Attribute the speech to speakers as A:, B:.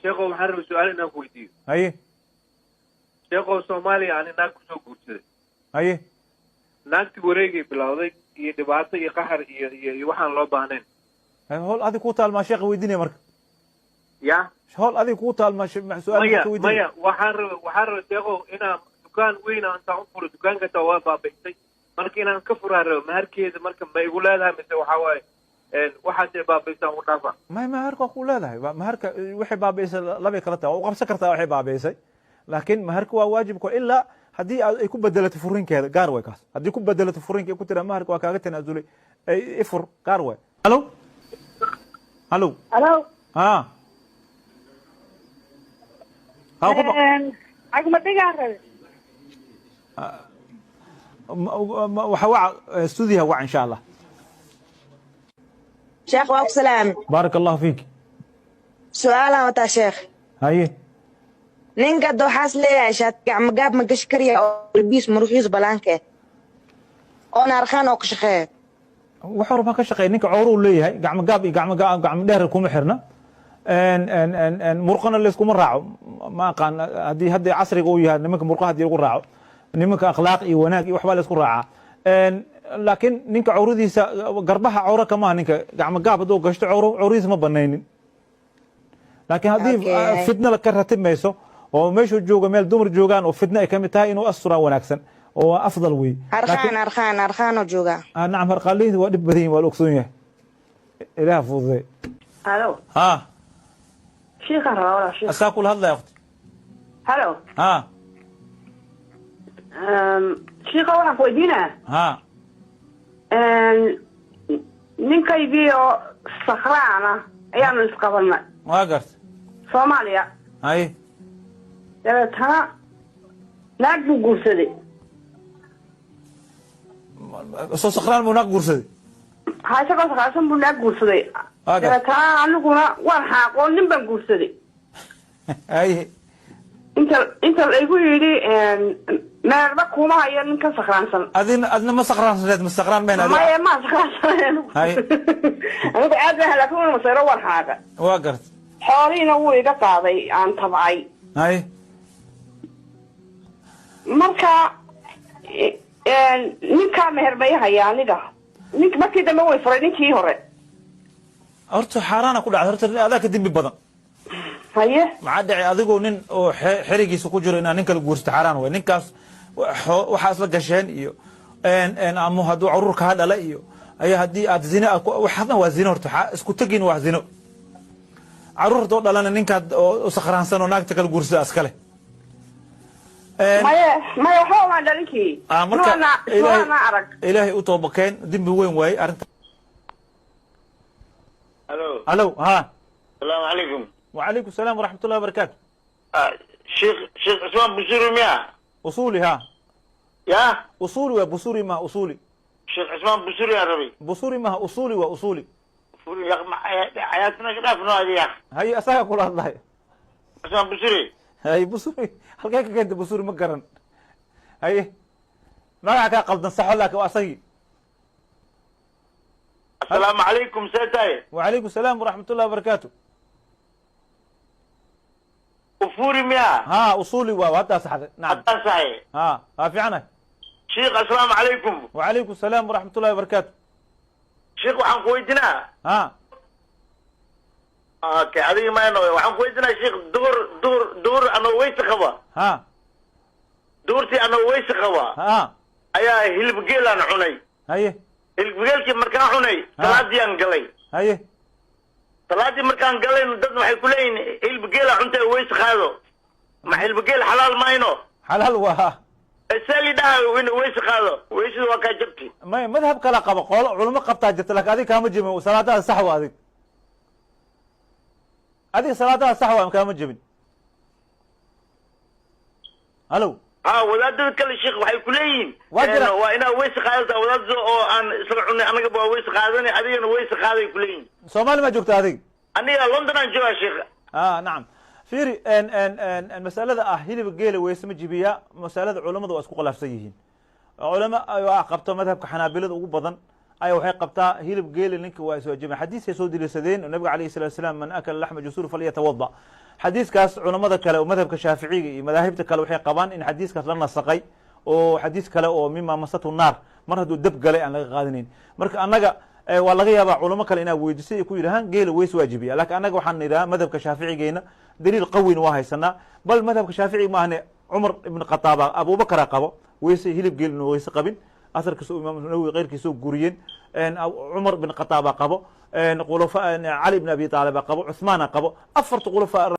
A: Sheekhow, waxaan rabay su-aal inaan ku weydiiyo.
B: Haye.
A: Sheekhow, Soomaaliya ani naag kusoo guursaday.
B: Haye.
A: Naagtii wareegay bilowday iyo dhibaato iyo qaxar iyo waxaan loo baahnayn.
B: Howl adig kuu taalmaa sheekha weydiinaya marka.
A: Ya?
B: Howl adig kuu taalmaa su-aal
A: Maya.
B: ka weydiinaya.
A: Maya, waxaan rabay sheekhow inaan dukaan weyn aan intaan u furo, dukaanka taa waa baabaysay, marka inaan ka furaa rabo maharkeeda. Marka ma igu leedahay mise waxaa waaye waxaasay baabaysaan u dhaafa?
B: May, maharka waa kuu leedahay. Maharka waxay baabi'isay labay kala tahay. Waa u qabsan kartaa waxay baabi'isay, laakiin maharka waa waajibka, ilaa haddii ay ku bedelato furinkeeda, gaar way kaas. Haddii ku bedelato furinka, ku tira "Maharka waa kaaga tanaasulay, ay ifur", gaar way. Halo, halo.
C: Halo.
B: Ha ha ku
C: Cagma dhigaan rabe.
B: Waxa waca stuudiyaha, wac insha Allah.
D: Sheekh, waa ku salaam.
B: Baaraka Allahu fiik.
D: Su-aalaan wataa, sheekh.
B: Haye.
D: Ninka dooxaas leeyahay shaati gacmo gaab ma gashi karya oo garbiis muruxiis balaanke oo naarkhaan oo ka shaqeeya?
B: Wax horba ka shaqeeya. Ninka cowru uu leeyahay, gacmo gaab iyo gacmo dheer kuma xirna, murqana layskuma raaco. Ma aqaan haddii hadda casriga uu yahay nimanka murqaha haddii lagu raaco. Nimanka akhlaaq iyo wanaag iyo waxbaa laysku raacaa, laakiin ninka cawradiisa garbaha cawro kamaha. Ninka gacmo gaab hadduu gashto, cawradiisa ma banaynin, laakiin haddii fitna ka ratib mayso oo meeshuu joogo meel dumar joogaan oo fitna ay kamid tahay, inuu asturaa wanaagsan oo waa afdal wey.
D: Harqaan, harqaan, harqaanoo joogaa.
B: Nacam, harqaanleyda waa dhib badan yihin, waa la ogsoon yahay. Ilaah fududay.
E: Halo.
B: Ha.
E: Shiikaan rabaa, walaa shiikh.
B: Asaa kula hadlaya, ukhti.
E: Halo.
B: Ha.
E: Shiika, waxaan ku weydiinaa.
B: Ha.
E: Ninkaygii oo sakhraana ayaanu isqabanay.
B: Waa garta.
E: Soomaaliya.
B: Haye.
E: Dabeetana naag buu guursaday.
B: Soo sakhraan buu naag guursaday?
E: Ha, isagoo sakhraansan buu naag guursaday.
B: Waa garta.
E: Dabeetana aniguna waan xaaqoo nin baan guursaday.
B: Haye.
E: Inta laygu yidhi meerba kuma hayo ninkan sakhraansan.
B: Adina adna ma sakhraansaneed? Ma sakhraan mayn adiga?
E: Maya, ma sakhraansan.
B: Haye.
E: Anigu aad baan, laakiin waan masayro, waan xaaqa.
B: Waa garta.
E: Xoolihiina wuu iga qaaday aan tabcay.
B: Haye.
E: Marka ninkaa meher may haya aniga? Nink markii dambe way furay ninkii hore.
B: Horta xaaraana ku dhacday. Horta adaa ka dembi badan.
E: Haye.
B: Maxaa dhacay? Adigoo nin oo xerigiisa ku jiro inaa nin kala guursato xaaraan wey. Ninkaas waxaa isla gasheen iyo ama hadduu caruur kaa dhala iyo ayaa haddii aad zina waxaadna waa zino. Horta isku tegin waa zino. Caruur haddoo dhalana, ninkaad oo sakhraansan oo naagta kala guursada askale.
E: Maya, maya, waxba umaan dhalinkii.
B: Marka
E: Ilaahay arag.
B: Ilaahay u toobakeen, dembi weyn waaye arrinta.
F: Halo.
B: Alo, ha.
F: Asalaamu calaykum.
B: وعليكم السلام ورحمة الله وبركاته.
F: Sheekh Cusmaan Busuri miya?
B: أصولي، ها.
F: Ya?
B: أصولي وبصوري ما أصولي.
F: Sheekh Cusmaan Busuri aan rabay.
B: بصوري ما أصولي وأصولي.
F: Furi yaq xayaatuna ka dhaafno adi yaq.
B: هي أساها كل الله.
F: Cusmaan Busuri.
B: هي بصوري halkee ka keentay busuuri? Ma garan. Haye, magaca kaa qaldan, saxo, laakiin waa asagii.
F: Asalaamu calaykum, see tahay?
B: وعليكم السلام ورحمة الله وبركاته.
F: Ufuri miya?
B: ها، أصولي waa haddaa saxday، nacam.
F: Haddaan saxay.
B: ها ها، fiicanahay.
F: Sheekh, asalaamu calaykum.
B: وعليكم السلام ورحمة الله وبركاته.
F: Sheekh, waxaan ku weydiinaa.
B: ها.
F: Okay, adiga mayno, waxaan ku weydiinaa sheekh, duhur anoo weyse qaba.
B: ها.
F: Duhurtii anoo weyse qaba
B: ها.
F: ayaa hilib geelaan cunay.
B: Haye.
F: Hilib geelkii markaan cunay, salaadii aan galay.
B: Haye.
F: Salaadii markaan galayno, dad waxay ku leeyihin hilib geela cuntay, weyse qaado. Ma hilib geel xalaal mayno?
B: Xalaal waa.
F: Sali dhaha in weyse qaado, weysada waa kaa jabti.
B: May, madhab kala qaba, qolo culamo qabtaa jirta, laakiin adiga kaama jebin. Salaadaada sax waa. Adiga salaadaada sax waa, kaama jebin. Halo.
F: Ha, wadaadada kale sheekh waxay ku leeyihiin
B: Waa jira.
F: Waa inaa weyse qaadata. Wadaadada oo aan isla cunay anaga waa weyse qaadanay, adigana weyse qaaday ku leeyihiin.
B: Soomaali ma joogta adiga?
F: Aniga London aan joogaa, sheekh.
B: Nacam, fiiri, n n n masalada ah hilib geela weyse ma jibiya, masalada culamadu waa isku khilaafsan yihiin. Culamo waa qabto madhabka Xanaabilada ugu badan Ayaa waxay qabtaa hilib geeli ninka waa iswaajibay. Xadiisay soo deliishadeen oo nabiga calayhi salatu wasalaam: "Man akala laxma jasuur falyatawada." Xadiiskaas culamada kale oo madhabka Shaaficiga iyo madaahibta kale waxay qabaan in xadiiskaas la nasaqay oo xadiis kale oo "mima masatu naar", mar hadduu dab galay aan laga qaadanayn. Marka annaga waa laga yaabaa culamo kale inaa weydiisay ay ku yidhahaan geela weys waajibiya, lakin annaga waxaan idhaha madhabka Shaaficigeena daliil qawina waa haysanaa. Bal madhabka Shaaficiga maahne, Cumar ibn Khataaba, Abubakara qabo weyse hilib geel inuu weyse qabin, asarkiisa Imaam Nawowi keyrkiisa soo guriyeen. Cumar ibn Khataaba qabo, khulafa Cali ibn Abi Taalib qabo, Cuthmaana qabo, afarta khulafa.